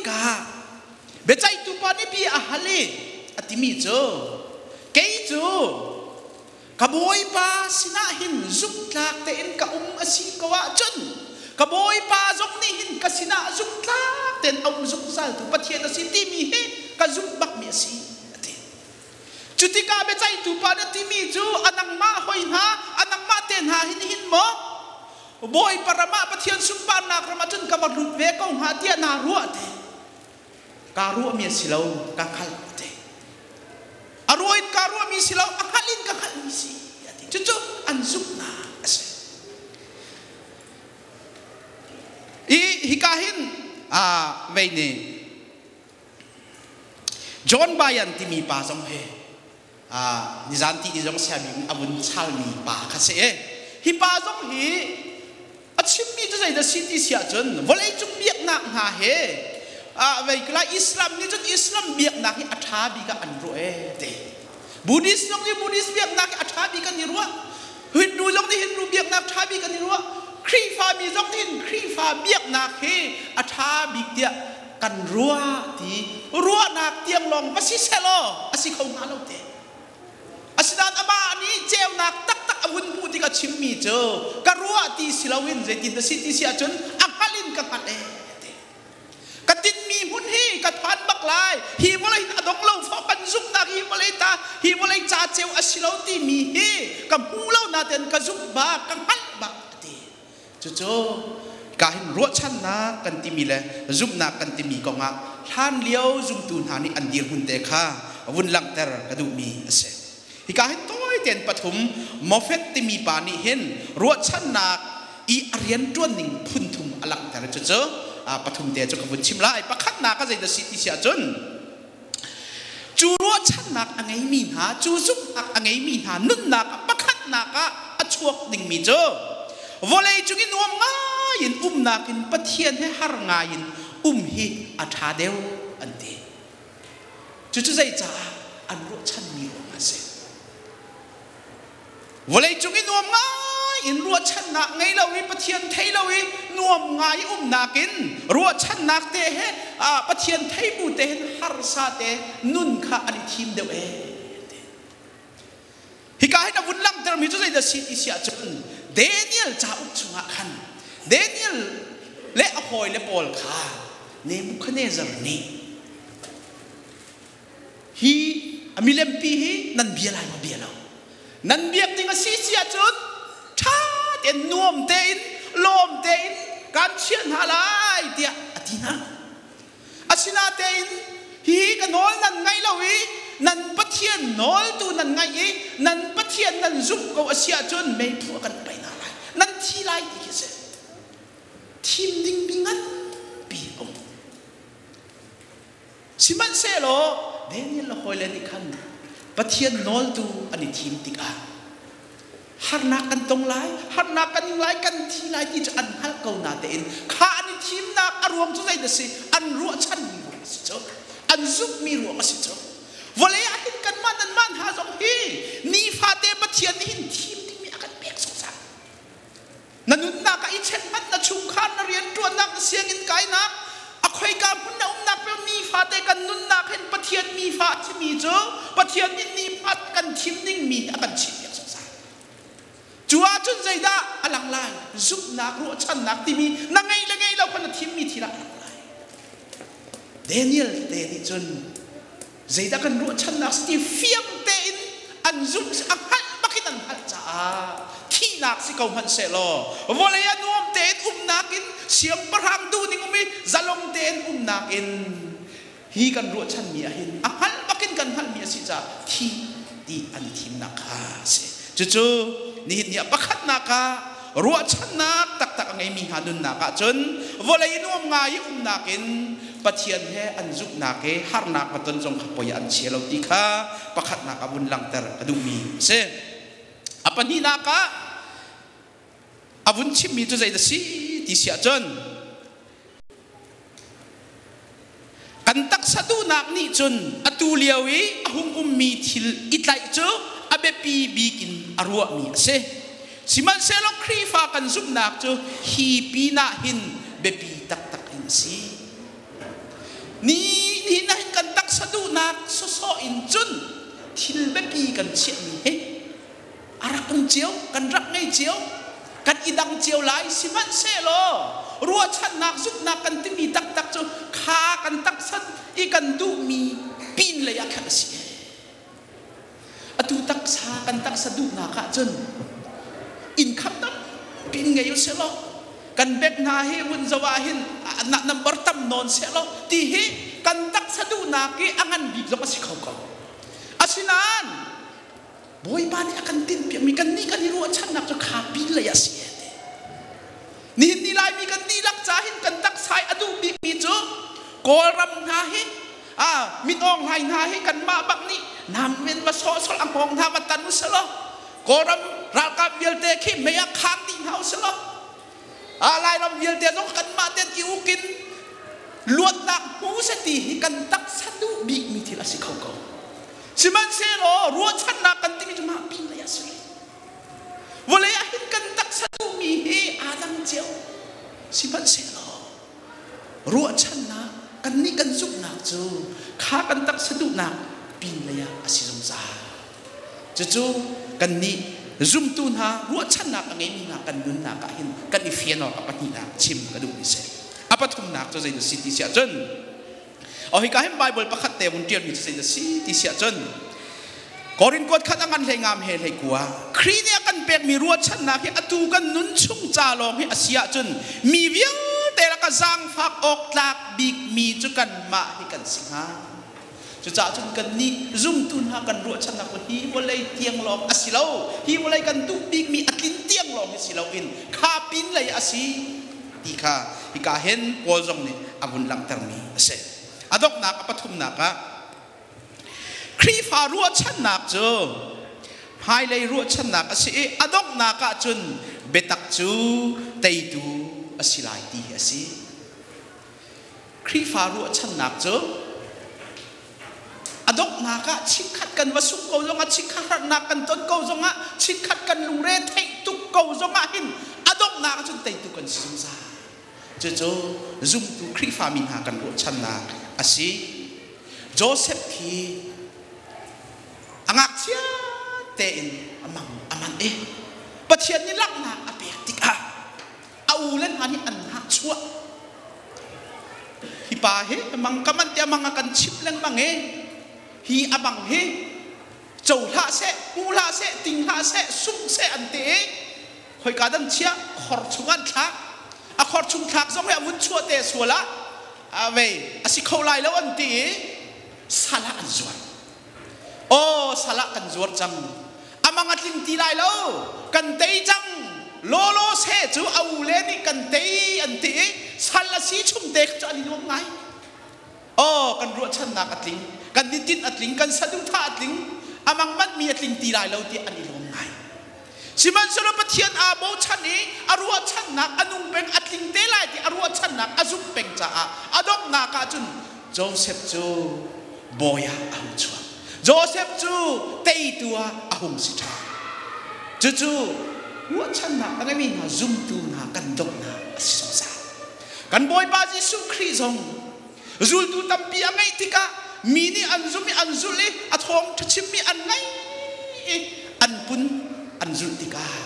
tikah biaceihtu pa nih bia a hal i a timi cu, kei cu ka bawipa sinah hin zumhtlak tein ka um a si ko ahcun ka bawipa zong nih hin ka sinah zumhtlak tein a um zungzaltu Pathian a si timi hi ka zumh bakmi a si, a ti. Cu tikah biaceihtu pa nih a timi cu, a nangmah hoi hna, a nangmah te hna hin hin maw Bawipa ram ah Pathian sunparnak ram ah cun ka va lut ve ko hnga tiah naa ruah te. Kaa ruahmi a si lo, ka hngalh a ti. A ruah in kaa ruahmi si lo, a hngalh in ka hngalhmi si a ti. Cucu an zumhnak a si. I hika hin vei nih John Bayan timi pa zong hi nizan ti ni zong siami a vun chalmi pa kha si. Hi pa zong hi a chimmi cu zeidah si ti si ahcun vawleicung biaknak hna he veikala Islam nih cun Islam biaknak hi a ṭha bik ah an ruah e ti. Buddhist zong nih Buddhist biaknak hi a ṭha bik an i ruah. Hindu zong nih Hindu biaknak ṭha bik an i ruah. Khrihfa mi zong nih Khrihfa biaknak hi a ṭha bik tiah kan ruah ti. Ruahnak tiang lawng va si selaw a si kho hnga lo te. Asinain amah nih ceunak taktak a vun hmuh tik a chimmi cu ka ruah ti si loin zeitin na si ti si ahcun a hngalh in ka hngalh ee ti. Ka tinhmi hmun hi ka phan bak lai. Hi vawlei hin a dong lo fawh kan zumhnak hi vawlei ta hi vawlei ca ceu a si lo timi hi ka hmu lo natein ka zumh bak ka hngalh bak a ti. Cucu ka hin ruahchannak kan timi le zumhnak kan timi kongah hlan lio zumtu hna nih an dirhmun te kha vun langhter ka duhmi a si. Hika hin tawi tein pathum Mofet timi pa nih hin ruahchannak i a rianṭuan ning phun thum a langhter. Cucu pathum te cu ka vun chim lai. Pakhatnak a zeidah si ti si ahcun cu ruahchannak a ngeimi hna, cu zumhnak a ngeimi hna nunnak ah pakhatnak ah a chuak dingmi cu vawlei cung i nuam ngai in umnak in Pathian he har ngai in um hi a ṭha deuh an ti. Cucu zeicaah an ruahchanmi ruangah a si. Vawleicung i nuam ngai in ruahchannak ngei lo i Pathian thei lo i nuam ngai umnak in ruahchannak te he Pathian thei bu te hin harsa te nun kha an i thim deuh ee. Hika hin a vun langhtermi cu zeidah si ti si ahcun Daniel cauk chungah khan Daniel le a hawile pawl kha Nebuchadnezzar nih hi a milempi hi nan bia lai maw bia lo nan biak ding a si si ahcun ṭha tein nuam tein lawm tein kan chiah hna lai tiah a ti hna. Asinatein hihi ka nawl nan ngaih lo i nan Pathian nawltu nan ngaih i nan Pathian nan zumh ko a si ahcun meiphu a kan pai hna lai, nan thi lai ti khi a si. Thim ding mi nganpi a um. Sihmanhsehlaw Daniel le hawile nih khan Pathian nawltu an i thim tikah harnak kan tong lai, harnak kan ing lai, kan thi lai ti cu an hngalh ko natein kha an i thimnak a ruang cu zeidah si? An ruahchanmi ruang a si cu. An zumhmi ruang a si cu. Vawlei ah hin kanmah nanmah hna zong hi nifate Pathian nih hin thim dingmi a kan pek zungzal. Na nunnak ah i check hmanh, na chungkhar, na rianṭuannak, na sianginn kainak, a khoika hmun na umnak pe nifate kan nunnak hin Pathian mifa a simi cu Pathian nih nifa kan thim dingmi a kan chimpiak zungzal. Cu ahcun zeidah a lang lai? Zumhnak, ruahchannak timi na ngei le ngei lo kha na thimmi thil ah a lang lai. Daniel te nih cun zeidah kan ruahchannak si ti fiang tein an zumh, a hngalh bakin an hngalh caah thihnak si ko hmanh sehlaw vawlei ah nuam tein umnak in siangpahrang duhning um i zalong tein umnak in hi kan ruahchanmi ah hin a hngalh bakin kan hngalhmi a si caah thih ti an i thimnak kha a si. Cucu nihin ni ah pakhatnak ah ruahchannak taktak a ngeimi hna nunnak ahcun vawlei nuam ngai i umnak in Pathian he an zumhnak i harnak va ton zong kha poi an chia lo ti kha pakhatnak ah vun langhter ka duhmi a si. A pahnihnak ah a vun chimmi cu zeidah si ti si ahcun kan taksa duhnak nih cun atu lio i a hung ummi thil i tlaih cu a biapi bik in a ruahmi a si. Sihmanhsehlaw Khrihfa kan zumhnak cu hi pinah hin biapi taktak in a si. duhnak sawsawh in cun thil biapi kan chiahmi hi a rak um cio, kan rak ngei cio, kan i dang cio lai. Sihmanhsehlaw ruahchannak zumhnak kan timi taktak cu kha kan taksa i kan duhmi pin lei ah khan a si. Atu taksa kan taksa duhnak ahcun inn kham tampi in ngei usih law kan bek hna hi vun zoh ah hin number tam nawn seh law ti hi kan taksa duhnak i a ngan bik zong a si kho ko. Asinain Bawipa nih a kan tinhpiakmi kannih kan i ruahchannak cu kha pin lei ah si ti. Nihin ni Laimi kan dihlak ca hin kan taksa i a duh bikmi cu Kawlram hna hi Min Aung Hlaing hna hi kanmah bak nih nam in va sawhsawlh a hngawng hna va tan usih law Kawlram ralkap vialte khi mei ah khang dih hna usih law Lairam vialte zong kanmah ten i uk in luatnak hmu seh ti hi kan taksa duh bikmi thil a si kho ko. Sihmanhsehlaw ruahchannak kan timi cu mah pin lei ah si rih. Vawlei ah hin kan taksa duhmi hi aa dang cio. Sihmanhsehlaw ruahchannak kannih kan zumhnak cu kha kan taksa duhnak pin lei ah a si zungzal. Cucu kannih zumtu hna ruahchannak a ngeimi hna kan nunnak ah hin kan i fian awk a pahnihnak chim ka duhmi si. A pathumnak cu zei na si ti si ahcun Oh hika hin Bible pakhat te vun ṭialmi cu zei na si ti si ahcun Korin kuat khat a ngan hlei ngam he hlei kua Khrih nih a kan pekmi ruahchannak hi atu kan nun chung ca lawng hi a si ahcun mi vialte laka zaangfak awk tlak bikmi cu kanmah hi kan si hnga. Cucaah cun kannih zumtu hna kan ruahchannak cu hi vawlei tiang lawng a si lo. Hi vawlei kan duh bikmi a tlin tiang lawng hi si loin kha pin lei a si ti kha hika hin Paul zong nih a vun langhtermi a si. A donghnak a pathumnak ah Khrihfa ruahchannak cu hmailei ruahchannak a si i a donghnak ah cun biatak cu teitu a si lai ti hi a si. Khrihfa ruahchannak cu a donghnak ah chikkhat kan va sungh ko zongah chikkhat harnak kan ton ko zongah chikkhat kan lungre theih tuk ko zongah hin a donghnak ah cun teitu kan si zungzal. Cucu zumtu Khrihfami hna kan ruahchannak a si. Joseph khi a ngakchia tein a mang a manh i Pathian nih langhnak a pek tikah a u le hna nih an hnahchuah. Hi pa hi mang ka manh tiah mang a kan chimh lengmang i hi a mang hi co hlah seh, hmu hlah seh, ting hlah seh, sung seh an ti i khoika dan chia khor chung an thlak. A khor chung thlak zong hi a vun chuah te sual ah a vei a si kho lai lo an ti i sal ah an zuar. Aw sal ah kan zuar cang. A mang a tling ti lai lo. Kan tei cang. Lawlaw seh cu a u le nih kan tei an ti i sal a si chung te cu an i nuam ngai. Aw kan ruahchannak a tling. Kan nitin a tling. Kan saduhthah a tling. A mang manhmi a tling ti lai lo ti an i lawm ngai. Sihmanhsehlaw Pathian aa bochan i a ruahchannak a nung peng a tling te lai ti a ruahchannak a zumh peng caah a donghnak ah cun Joseph cu bawi ah a hung chuak. Joseph cu teitu ah a hung si ṭhan. Cucu ruahchannak a ngeimi hna zumtu hna kan donghnak a si zungzal. Kan Bawipa Jesuh Khrih zong zultu tampi a ngeih tikah mi nih an zumh i an zulh i a thawngṭha chimmi an ngaih i an pun an zulh tikah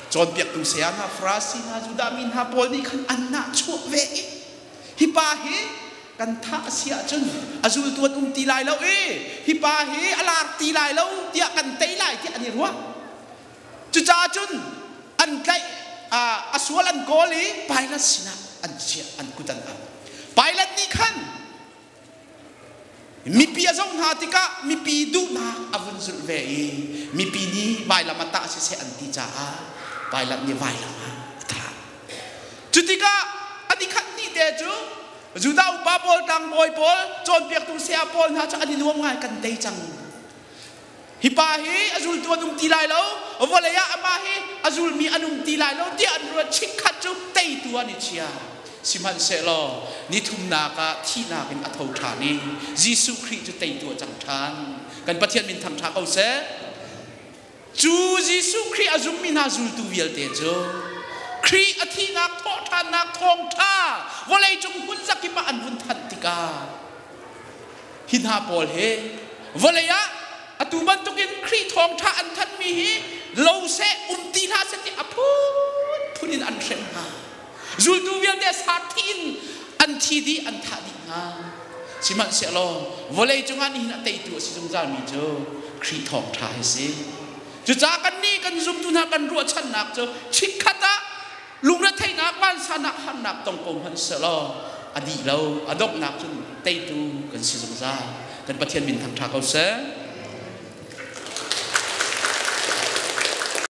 cawnpiaktu saya hna Farasi hna Judah mi hna pawl nih khan an nahchuah ve i hi pa hi kan thah a si ahcun a zultu an um ti lai lo i hi pa hi a lar ti lai lo tiah kan tei lai tiah an i ruah. Cucaah cun an tlaih a sual an kawl i Pilate sinah an chiah an kut an ap. Pilate nih khan mipi a zoh hna tikah mipi duhnak a vun zulh ve i mipi nih vailam a tah siseh an ti caah Pilate nih vailam ah a thah. Cu tikah a nikhat ni te cu Judah upa pawl, tlangbawi pawl, cawnpiaktu saya pawl hna cu an i nuam ngai kan tei cang. Hi pa hi a zultu an um ti lai lo, vawlei ah amah hi a zulmi an um ti lai lo tiah an ruat. Chikkhat cu teitu an i chia. Sihmanhsehlaw nithumnak ah thihnak in a tho ṭhan i Jesuh Khrih cu teitu a cang ṭhan. Kan Pathian min thangṭha ko seh. Cu Jesuh Khrih a zummi hna zultu vialte cu Khrih a thihnak thawhṭhannak thawngṭha vawleicung hmun zakip ah an vun thanh tikah. Hi hna pawl hi vawlei ah atu bantukin Khrih thawngṭha an thanmi hi lo seh, um ti hlah seh ti a phunphun in an hrem hna. Zultu vialte sarthi in an thi dih, an thah dih hna. Sihmanhsehlaw vawlei cungah nihin a teitu a si zungzalmi cu Khrih thawngṭha hi si. Cucaah kannih kan zumtu hna kan ruahchannak cu chikkhat ah lungretheihnak, vansannak, harnak tong ko hmanh sehlaw a dih lo, a donghnak cun teitu kan si zungzal. Kan Pathian min thangṭha ko seh.